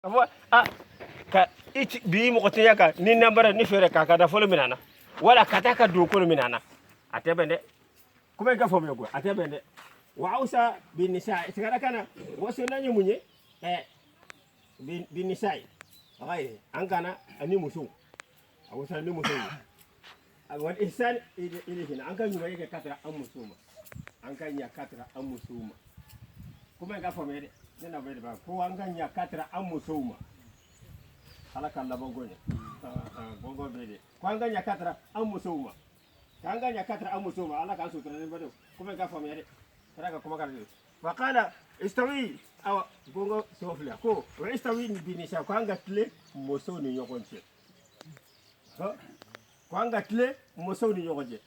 Fɔ a ka i bi mɔgɔ tɛ ka ni nambara ni fɛɛrɛ k'a ka nafolo minɛ na, wala ka taa ka dugukolo minɛ na, a tɛ bɛn dɛ. Kuma in ka faamuya koyi, a tɛ bɛn dɛ. Wa awsa bi nisa sigara kana waso n'a ye mun ye ɛ bi nisa ye ayi, an kana ani musow, a wasa ni musow ye, wal ihsan ilayhin, an ka ɲuman kɛ ka tara an musow ma, an ka ɲa ka tara an musow ma. Kuma in ka faamuya dɛ, ne na bɛ de ba ko an ka ɲa ka tara an musow ma. Ala ka laban ko ɲɛ gɔngɔn bɛ de ko an ka ɲa ka tara an musow ma, k'an ka ɲa ka tara an musow ma. Ala k'an sutura ni badenw. Kuma in ka faamuya dɛ, kɛra ka kuma ka de. Faqala istawi, awa gongo sofila ko wa istawi bi nisa, ko an ka tile musow ni ɲɔgɔn cɛ, ko an ka tile musow ni ɲɔgɔn cɛ.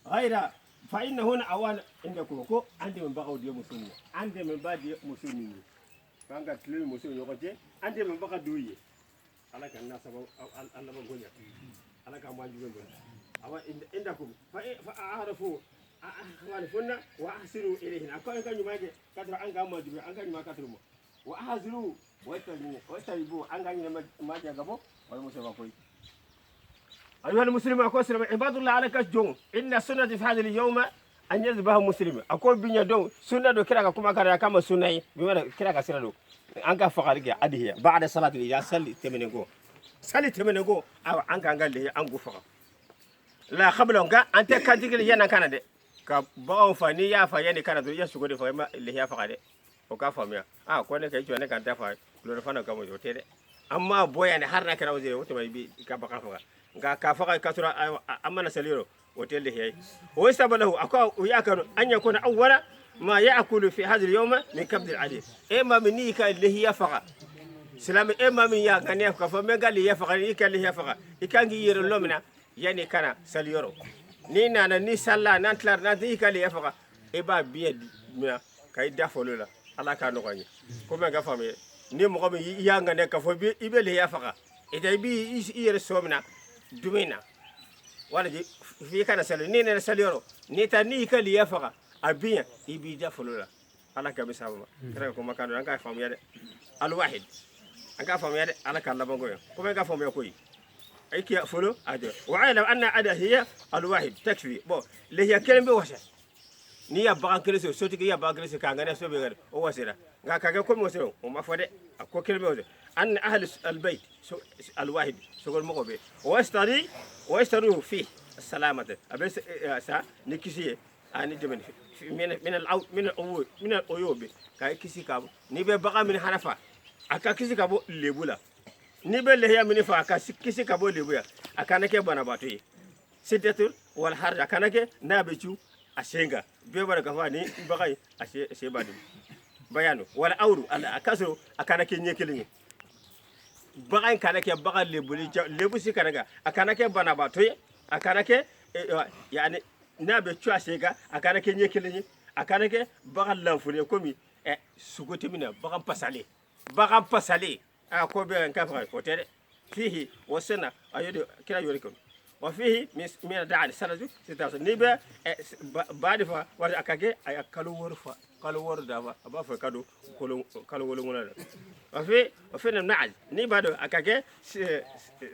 Ghayra fa innahunna awan indakum, ko an dɛmɛbagaw de ye musow ye, an dɛmɛba de ye musow ni ye, k'an ka tile musow ni ɲɔgɔn cɛ, an dɛmɛbaga dɔw ye. Ala ka na sababu an laban ko ɲɛ, Ala k'an bɔ an jugu bolo. Awa indakum fa a'rafu ahwalikunna wa ahsinu ilayhinna, ko an ka ɲuman kɛ ka sɔrɔ an k'an majugu, an ka ɲuman ka sɔrɔ ma. Wa ahziru wa tayibu, an ka ɲinɛ ma jɛ ka bɔ wala muso ba koyi. أيها المسلمون، أكو سلام عباد الله على كجون، إن السنة في هذا اليوم أن يذبح مسلم. أكو بينيا دو سنة دو كلا كما كان كما سنة بما كلا كسر دو أنك فقالك أديه بعد صلاة العشاء، صلي تمنيكو صلي تمنيكو أو أنك أنك اللي أنك فقال لا قبل أنك أنت كاتيك اللي ينا كان ده ka baganw fa n'i y'a fa yanni kana dɔrɔn i ya sogo de faga, i ma lehiya faga dɛ. O ka faamuya a ko ne ka i jɔ ne ka n ta fa kulɔrɔ fana kama, o tɛ dɛ. An m'a bɔ yan har n'a kɛra o tuma i b'i ka bagan faga, nka k'a faga k'a sɔrɔ an mana sali yɔrɔ, o tɛ lehiya ye. O ye sababu a ko o y'a kanu an yakuna awwala ma ya'kulu fi hadha al-yawma min kabd al-ali. E ma min n'i ka lehiya faga, silamɛ, e ma min y'a ŋaniya k'a fɔ n bɛ n ka lehiya faga, n'i ka lehiya faga, i kan k'i yɛrɛ lɔ minɛ yanni kana sali yɔrɔ. N'i nana ni salila n'an tilara n'an t'i ka lehiya faga, e b'a biɲɛ minɛ ka i da fɔlɔ la. Ala k'a nɔgɔya n ye. Ko mɛ ka faamuya, ni mɔgɔ min i y'a ŋaniya k'a fɔ i bɛ lehiya faga, i tɛ i b'i i yɛrɛ sɔ minɛ dumuni na wala f'i kana sali. N'i nana sali yɔrɔ, n'i taa n'i ka lehiya faga, a biɲɛ i b'i da fɔlɔ la. Ala ka bɛ sababa kɛra ka kumakan don, an k'a faamuya dɛ. Alwahid, an k'a faamuya dɛ. Ala k'a laban ko ye ko bɛ ka faamuya koyi. Ay kiya folo ajo wa alam anna ada hiya alwahid takfi. Bon, lehiya kelen bɛ wasa n'i ya bagan kelen sɔrɔ, sotigi ya bagan kelen sɔrɔ k'a ŋaniya so bɛ kɛ o wasira, nka ka kɛ komi wasira, o ma fɔ dɛ. A ko kelen bɛ wasa anna ahli albayt alwahid sokɔnɔmɔgɔw bɛ wastari wastaru fi salamata, a bɛ sa ni kisi ye ani dɛmɛ min al min al min al uyub, ka kisi ka n'i bɛ bagan min harafa, a ka kisi ka bɔ lebu la. N'i bɛ lehiya min fa, a ka kisi ka bɔ lebu ya, a kana kɛ banabaatɔ ye sidatul wal harj, a kana kɛ n'a bɛ cu a sen kan, bɛɛ b'a dɔn k'a fɔ ni bagan ye a sen b'a dimi bayanu wala awru a ka sɔrɔ a kana kɛ ɲɛ kelen ye. Bagan kana kɛ bagan lebuli lebu si kana kɛ, a kana kɛ banabaatɔ ye, a kana kɛ yani n'a bɛ cu a sen kan, a kana kɛ ɲɛ kelen ye, a kana kɛ bagan lanfolo ye komi sogo tɛ min na, bagan pasalen, bagan pasalen a ko bɛ n ka faga, o tɛ dɛ. Fihi wa sena a yodi kira yori kon wa fihi min da'ani sanadu sita ni bɛ ba de fa wala a ka kɛ a ya kalo 6 fa, kalo 6 dafa, a b'a fɔ kalo 7 la. Wa fi na'aj ni ba do a ka kɛ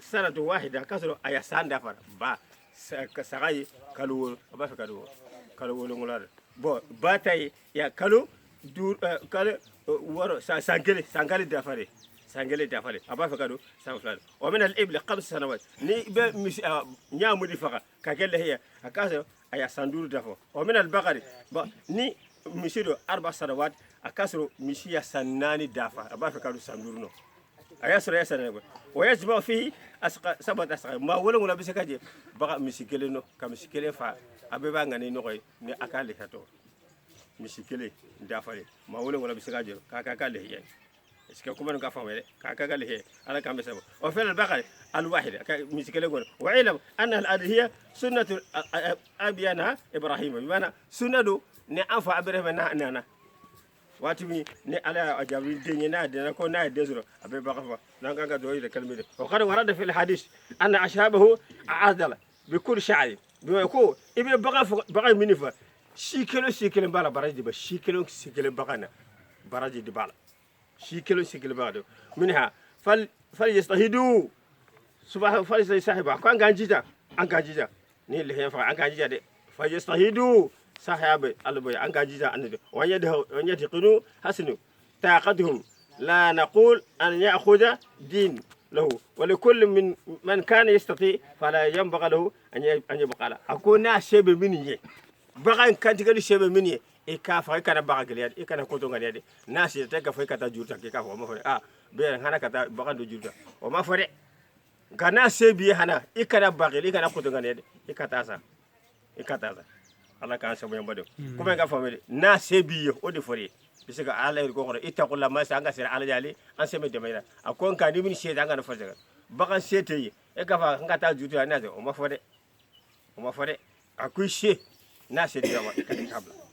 sanatu wahida ka sɔrɔ a ya san dafa, ba saga ye kalo 6, a b'a fɛ kalo 7 la. Bon, ba ta ye ya kalo 5, kalo 6, san kelen, san kelen dafalen, san kelen dafalen, a b'a fɛ ka don san 2. Wa min al-ibli khams sanawat, ni bɛ misi ɲaamudi faga ka kɛ lahiya, a ka sɔrɔ a ya san 5 dafa. Wa min al-baqari, bon, ni misi do arba sanawat, a ka sɔrɔ misi ya san 4 dafa, a b'a fɛ ka don san 5 nɔ, a y'a sɔrɔ a ya san 4. Wa yajma fihi asqa sabat asqa, maa wolonwula bɛ se ka jɛ baga misi kelen nɔ ka misi kelen fa, a bɛɛ b'a ŋani ɲɔgɔn ye ni a ka lehatɔ misi kelen dafalen, maa wolonwula bɛ se ka jɛ k'a ka lehiya ye. Est-ce que kuma ka faamu dɛ? K'a ka lehiya, Ala k'an bɛ sabu o fɛn bakari alwahid ka misi kelen kɔnɔ. Wa ilam anna al-adhiya sunnatu abiyana Ibrahim, bi maana sunna do ni an fa Ibrahim na nana waati min ni Ala y'a jaabi den ye, n'a den ko n'a ye den sɔrɔ, a bɛ bagan fa n'an kan ka dugawu yɛrɛ kalime de. Wa qad warada fi al-hadith anna ashabahu adala bi kulli sha'ri bi ko i bɛ bagan faga, bagan min fa, si kelen si kelen b'a la, baraji de b'a si kelen si kelen bagan na, baraji de b'a la, si kelen si kelen b'a la minha. فليجتهدوا سبحان فليجتهد صاحبه. Ko an k'an jija, an k'an jija ni lehe fa, an k'an jija dɛ. فليجتهدوا صاحب alboy, an k'an jija an de وأن يتقنوا حسن طاقتهم. لا نقول أن يأخذ دين له ولكل من كان يستطيع فلا ينبغي له أن يبقى له. A ko n'a se bɛ minnu ye, bagan kantigɛli se bɛ minnu ye, i k'a faga, i kana bagan gɛlɛya, i kana koto ŋaniya dɛ. N'a se tɛ ka fɔ i ka taa juru ta k'i k'a fɔ, o ma fɔ dɛ. A bɛɛ hana ka taa bagan don juru ta, o ma fɔ dɛ. Nka n'a se b'i ye hana, i kana bagɛli, i kana koto ŋaniya dɛ, i ka taa sa, i ka taa sa. Ala k'an sababu dɛ. Komi i ka faamu dɛ, n'a se b'i ye, o de fɔra ye. Bɛ se ka Ala yɛrɛ ko kɔrɔ i ta ko la masa, an ka sera Ala jali, an se bɛ dɛmɛ la. A ko nka ni min se tɛ, an kana fɔ sɛgɛ bagan se tɛ ye, e k'a fɔ n ka taa juru ta n'a se, o ma fɔ dɛ, o ma fɔ dɛ. A ko i se n'a se tɛ wa, i ka taa bila.